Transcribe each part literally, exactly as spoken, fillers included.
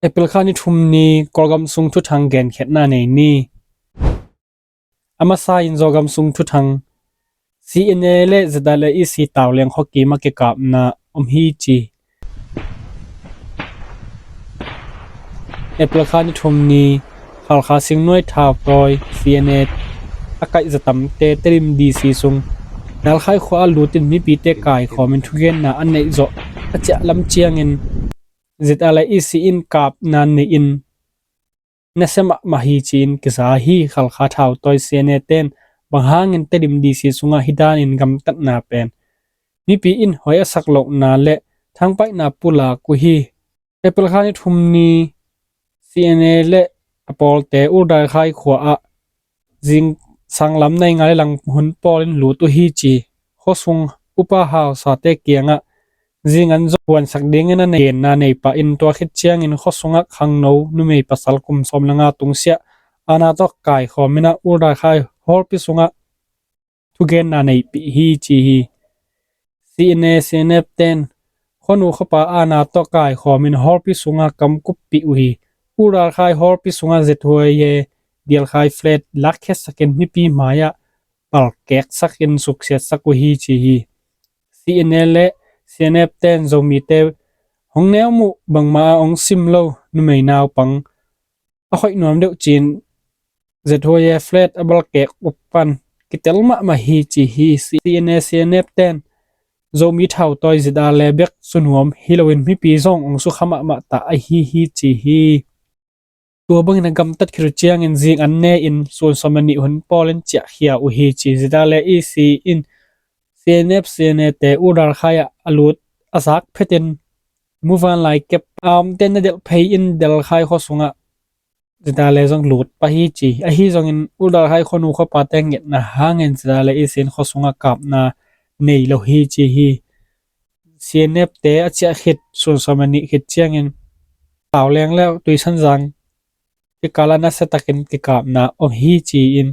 April kha ni thum ni Kawlgam sung thuthang genkhiatna nei ni. A masa in Zogam sung thuthang. C N A le Z R A E C tau leng khuakim a kikapna om hi ci. April kha ni thum ni Khalkha Singnuai thautawi C N A a kaih zatamte Tedim D C sung Dalkhai khua a lutin mipite kaikhawmin thugenna a neih zawh a ciah lam ciangin Z R A E C in kapna nei-in nasia mahmah hi ci-in kiza hi. Khalkha thautawi C N A ten bang hangin Tedim D C sungah hih danin gamtatna pen mipi in hoi a sak lohna le thangpaihna pulak uh hi. April kha ni thum ni C N A le a pawlte Urdalkhai khua ah zingsang lam nai nga le lang hun pawlin lut uh hi ci. Khuasung upa hausate kiangah zingan zong puansak dingin a nei genna nei pah in tua khit ciangin khuasungah khangno numei pasal kum sawm le nga tungsiah ana tawh kaikhawmin a Urdalkhai hawlpi sungah thugenna neihpih hi ci hi. C N A C N F ten khuanu khuapa ana tawh kaikhawmin hawlpi sungah kamkuppih uh hi. Urdalkhai hawlpi sungah Z H O A Dalkhai flat lakkhiatsakin mipi mai-ah palkeksakin suksiatsak uh hi ci hi. C N A le C N F ten Zomite hong neu muh bangmah a hong sim lo numei naupang a hoih nuam deuh ci-in Z H O A flat a balkek uh pan kitel mahmah hi ci hi. C N A C N F ten Zomi thautawi Z R A bek su nuam hi loin mipi zong hong sukha mahmah ta ahi hi ci hi. Tua bangin a gamtat khit uh ciangin zingan ne-in sun sawm le nih hun pawlin ciahkhia uh hi ci. Z R A E C in C N F C N A te Urdalkhai ah a lut a zak phetin muvanlai kep a omte na delh phei in Dalkhai khua sungah Z R A zong lut pah hi ci. Ahi zongin Urdalkhai khuanu khuapate ngetna hangin Z R A E C in khua sungah kapna nei lo hi ci hi. C N F te a ciah khit sun sawm le nih khit ciangin Tauleng le Tuisanzang kikal ah nasiatakin kikapna om hi ci-in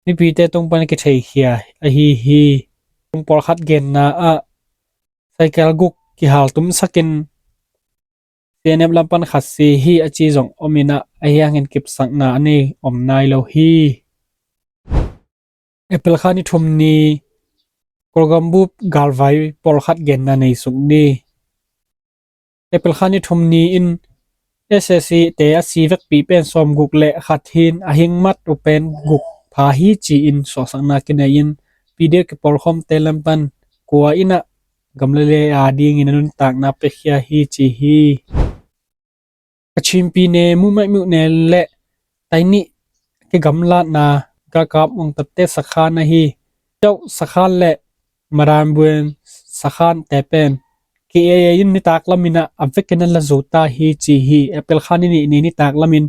mipite tung pan kitheikhia ahi hi. Tung pawlkhat genna ah cycle guk kihaltumsakin C N F lam pan khat si hi a ci zong om in ah ahi hangin kipsakna a nei om nai lo hi. April kha ni thum ni Kawlgam bup galvai pawlkhat genna nei suk ni. April kha ni thum ni in S A C te a si vekpi pen sawmguk le khat hi-in a hing mat uh pen guk pha hi ci-in suahsakna kinei in P D F kipawlkhawmte lam pan kua in ah gamla le a dingin a nuntakna piakhia hi ci hi. Kachin pyi ne Mumaih myone le Tainih kigamlatna galkap ungtatte sakhan ahi Chauh sakhan le Maranbuan sakhante pen K I A in nitak lamin ah a vekin a la zo ta hi ci hi. April kha ni nih ni nitak lamin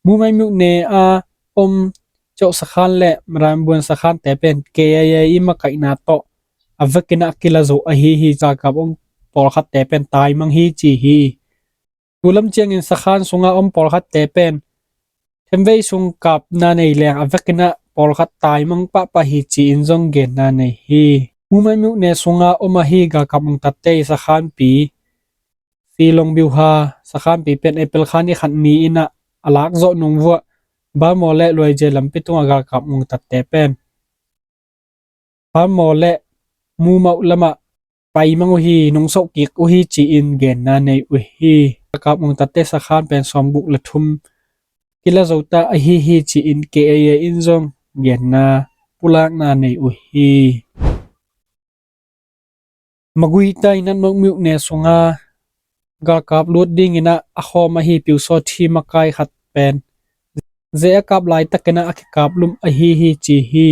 Mumaih myone a om Chauh sakhan le Maranbuan sakhante pen K I A i makaihna tawh a vekin ah a kila zo ahi hi. Galkap ung pawlkhatte pen taimang hi ci hi. Tulam ciangin sakhan sunga om pawlkhatte pen themvei sung kapna nei leng a vekin ah pawlkhat taimang pahpah hi ci-in zong genna nei hi. Mumaih myone sunga om ahi galkap ungtatte i sakhanpi Silong Biuha sakhanpi pen April kha ni khat ni in ah a lak zawh nung vuah Bamaw le Luaije lampi tungah galkap ungtatte pen Bamaw le Mumauh lamah paimang uh hi, nungsoh kik uh hi ci-in genna nei uh hi. Galkap ungtatte sakhan pen sawmguk le thum kila zo ta ahi hi ci-in K I A in zong genna pulakna nei uh hi. Maguitai Natmok myone sunga galkap lut dingin ah a khawm ahi Pyusawthi makai khat pen ze a kap laitakin ah a kikap lum ahi hi ci hi.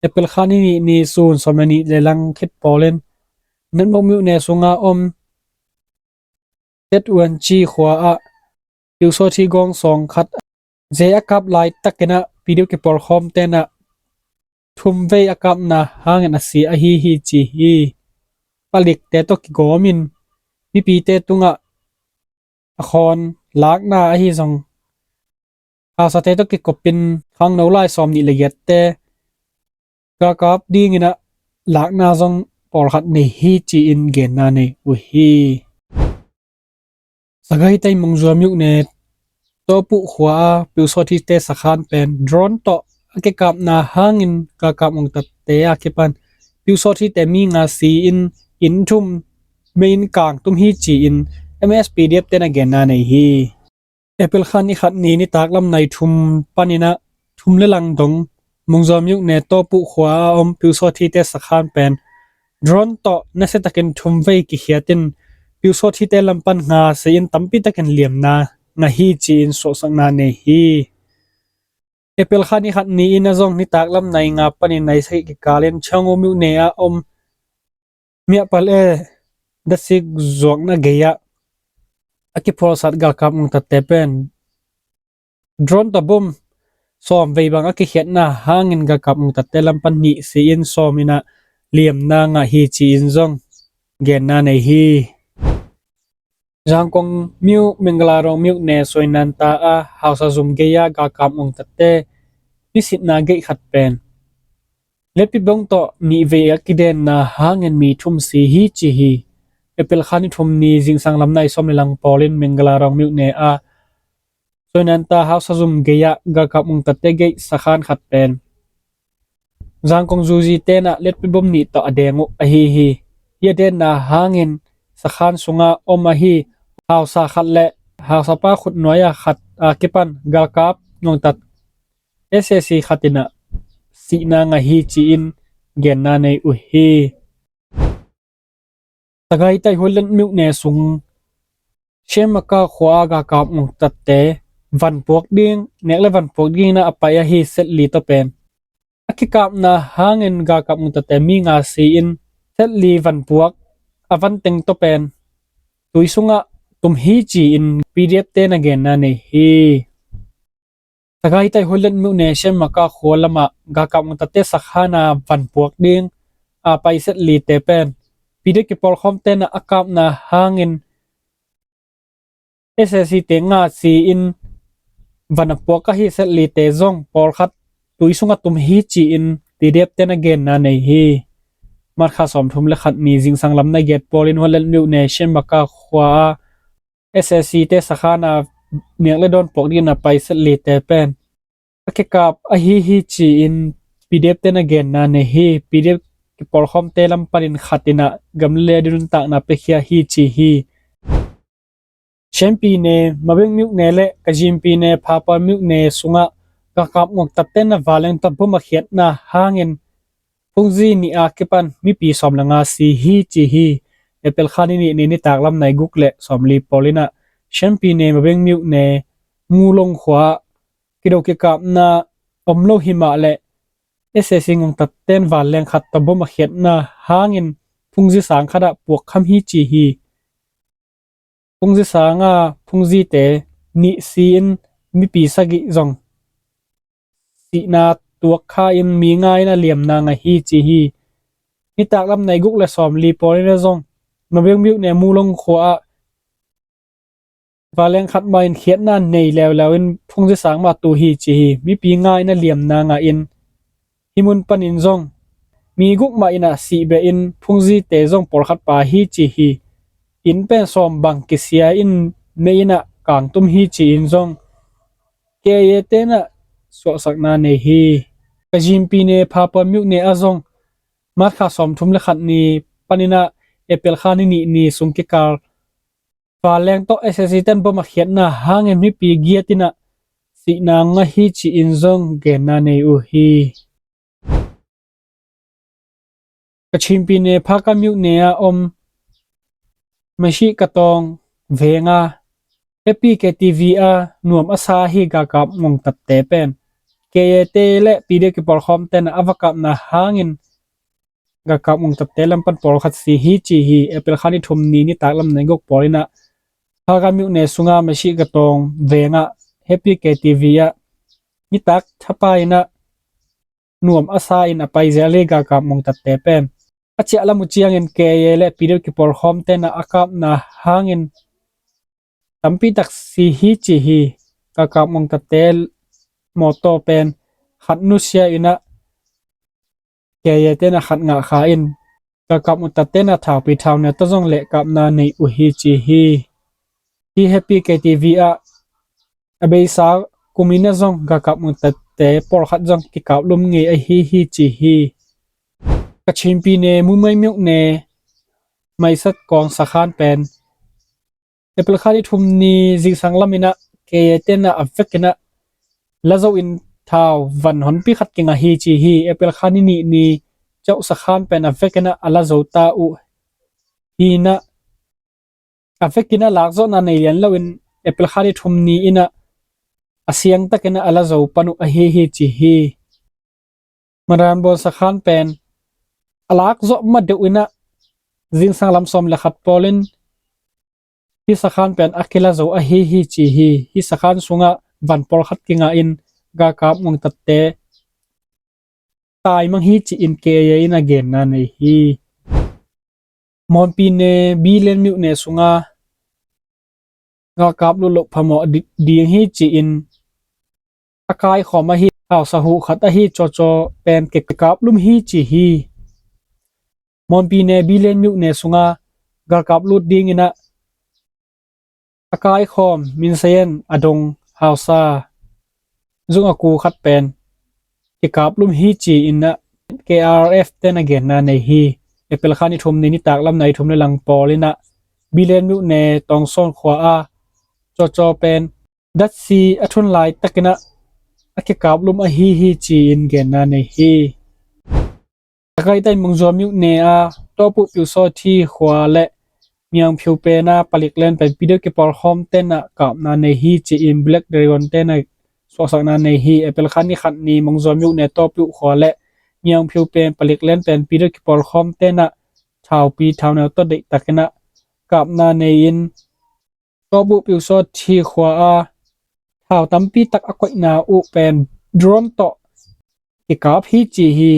April kha ni nih ni sun sawm le nih le lang khit pawlin Natmok myone sunga om Tet Uan Ci khua ah Pyusawthi gawngsawng khat ze a kap laitakin ah P D F kipawlkhawmte in ah thumvei a kapna hangin a si ahi hi ci hi. Palikte tawh kigawmin mipite tungah a khawn lakna ahi zong hausate tawh kikopin khangno lai sawm nih le giatte galkap dingin ah lakna zong pawlkhat nei hi ci-in genna nei uh hi. C Sagaing tai Mungzuam myone Tawpuh khua a Pyusawthite sakhan pen drone tawh a kikapna hangin galkap ngongtatte a kipan Pyusawthite mi nga si-in inn thum mei-in kangtum hi ci-in M S P D F te na genna nei hi. April kha ni khat ni nitak lam nai thum panin ah thum le lang dong Mungzuam myone Tawpuh khua a om Pyusawthite sakhan pen drone tawh nasiatakin thum vei kikhiatin Pyusawthite lam pan nga si-in tampi takin liamna ngah hi ci-in suahsakna nei hi. April kha ni khat ni-in a zong nitak lam nai nga panin nai sagih kikalin Changwon myone a om Miapal e dasik zuakna gei-ah a kiphualsat galkap ngongtatte pen drone tawh bom sawm vei bang a kikhiatna hangin galkap ngongtatte lam pan nih si-in sawm in ah liamna ngah hi ci-in zong genna nei hi. Zangkong myone Mingala Rong myone Suainanta a hausa zum gei-a galkap ngongtatte nisitna gei khat pen letpi bong tawh nih vei a kidenna hangin mi thum si hi ci hi. April kha ni thum ni zingsang lam nai sawm le lang pawlin Mingala Rong myone a Suainanta hausa zum gei-ah galkap ngongtatte gei sakhan khat pen Zangkong zuzi tenah letpi bom nih tawh a deng uh ahi hi. Hi a denna hangin sakhan sungah om ahi hausa khat le hausapa khutnuai-a khat a kipan galkap ngongtat S A C khat in ah sihna ngah hi ci-in genna nei uh hi. Sagaing tai Hullet myone sung Shem Maka khua a galkap ngongtatte vanpuak ding nek le vanpuak dingin ah a pai ahi set li tawh pen a kikapna hangin galkap ngongtatte mi nga si-in set li vanpuak a vanteng tawh pen tui sungah tum hi ci-in P D F te na genna nei hi. Sagaing tai Hullet myone Shem Maka khua lamah galkap ngongtatte sakhan a vanpuak ding a pai set lite pen P D F kipawlkhawmte na a kapna hangin S A C te nga si-in van a puak ahi set lite zong pawlkhat tui sungah tum hi ci-in P D F te na genna nei hi. March kha sawmthum le khat ni zingsang lam nai giat pawlin Hullet myone Shem Maka khua a S A C te sakhan a nek le dawn puak dingin a pai set lite pen a kikap ahi hi ci-in P D F te na genna nei hi. P D F kipawlkhawmte lam panin khat in ah gam le le a nuntakna piakhia hi ci hi. Shem pyine Mabeng myone le Kajim pyine Phapa myone sungah galkap ngongtatte na vanleng tawh bom a khiatna hangin phungzi nih a kipan mipi sawm le nga si hi ci hi. April kha ni nih ni nitak lam nai guk le sawmli pawlin ah Shem pyine Mabeng myone Mulong khua-ah kido kikapna om lo hi mah leh S A C ngongtatten vanleng khat tawh bom a khiatna hangin phungzi sang khatah puakkham hi ci hi. Phungzi sanga phungzite nih si-in mipi sagih zong sihna tuak kha-in mi nga in a liamna ngah hi ci hi. Nitak lam nai guk le sawmli pawlin a zong Mabeng myone Mulong khua-ah vanleng khat mah in khiatna nei leuleu in phungzi sang mah tu hi ci hi. Mipi nga in a liamna ngah in hih mun panin zong mi guk mah in a sih beh in phungzite zong pawlkhat pa hi ci hi. Inn pen sawm bang kisia in mei in ah kangtum hi ci-in zong K I A te na suahsakna nei hi. Kajim pyine Phapa myone a zong March kha sawmthum le khat ni panin ah April kha ni nih ni sung kikal vanleng tawh S A C ten bom a khiatna hangin mipi giat in ah sihna ngah hi ci-in zong genna nei uh hi. Kachin pyine Phaka myone a om Mashih Katawng veng a Happy K T V a nuam a sa ahi galkap ngongtatte pen K I A te le P D F kipawlkhawmte na a va kapna hangin galkap ngongtatte lam pan pawlkhat si hi ci hi. April kha ni thum ni nitak lam nai guk pawlin ah Phaka myone sunga Mashih Katawng veng ah Happy K T V ah nitak thapai in ah nuam a sa in a pai zel hi galkap ngongtatte pen. A ciah lam uh ciangin K I A le P D F kipawlkhawmte na a kapna hangin tampi tak si hi ci hi. Galkap ngongtatte mawtaw pen khat nusia in ah K I A te na khat ngah kha in galkap ngongtatte na thaupi thauneu tawh zong lehkapna nei uh hi ci hi. Hi Happy K T V ah a beisa kumin ah zong galkap ngongtatte pawlkhat zong kikaplum ngei ahi hi ci hi. Kachin pyine Mumbai myone Maisat Kawng sakhan pen April kha ni thum ni zingsang lamin ah K A ten ah a vekin ah la zo in thau van honpi khat kingah hi ci hi. April kha ni nih ni Chauh sakhan pen a vekin ah a la zo ta uh hi in ah a vekin ah lakzawhna nei lian loin April kha ni thum ni in ah a siangtakin ah a la zo pan uh ahi hi ci hi. Maranbawn sakhan pen a lakzawh ma deuh in ah zingsang lam sawm le khat pawlin hi sakhan pen a kila zo ahi hi ci hi. Hi sakhan sungah van pawlkhat kingah in galkap ngongtatte taimang hi ci-in K A in a genna nei hi. Mon pyine Bilen myone sunga galkap lut loh phamawh di-, ding hi ci-in a kaikhawm ahi hausa huh khat ahi Cawcaw pen kikaplum hi ci hi. Mon pyine Bilen myone sunga galkap lut dingin ah a kaikhawm Minsayen a dong hausa zung a ku khat pen kikaplum hi ci-in ah K R F ten a genna nei hi. April kha ni thum ni nitak lam nai thum le lang pawlin ah Bilen myone Tawngsawn khua a Cawcaw pen datsi a thun laitakin ah a kikaplum ahi hi ci-in genna nei hi. Takaitaih Mongzuam myone a Tawpuh Piusawthi khua le Miangphiu pen a palik len pen P D F kipawlkhawm ten ah kapna nei hi ci-in Black Dragon ten a suaksakna nei hi. April kha ni khat ni Mongzuam myone Tawpuh khua le Miangphiu pen palik len pen P D F kipawlkhawm ten ah thaupi thauneu tawh deihtakin ah kapna nei in Tawpuh Piusawthi khua a thau tampi tak a koihna uh pen drone tawh kikap hi ci hi.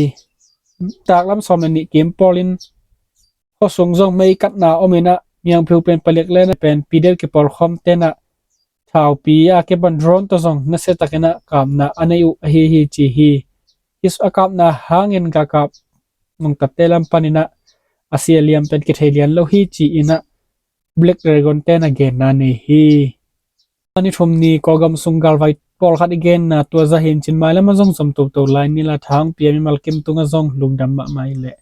Taklam sawm le nih kim pawlin khuasung zong mei katna om in ah Miangphiu pen palik len pen P D F kipawlkhawm ten ah thaupi a kipan drone tawh zong nasiatakin ah kapna a nei uh ahi hi ci hi. Hi a kapna hangin galkap ngongtatte lam panin ah a sia liam pen kithei lian lo hi ci-in ah Black Dragon ten a genna nei hi. Ni thum ni Kawlgam sung galvai pawlkhat i genna tua zahin cin mai lam a zong zom toto lai ni la thang pia mimal kim tungah zong lungdam mahmah i leh.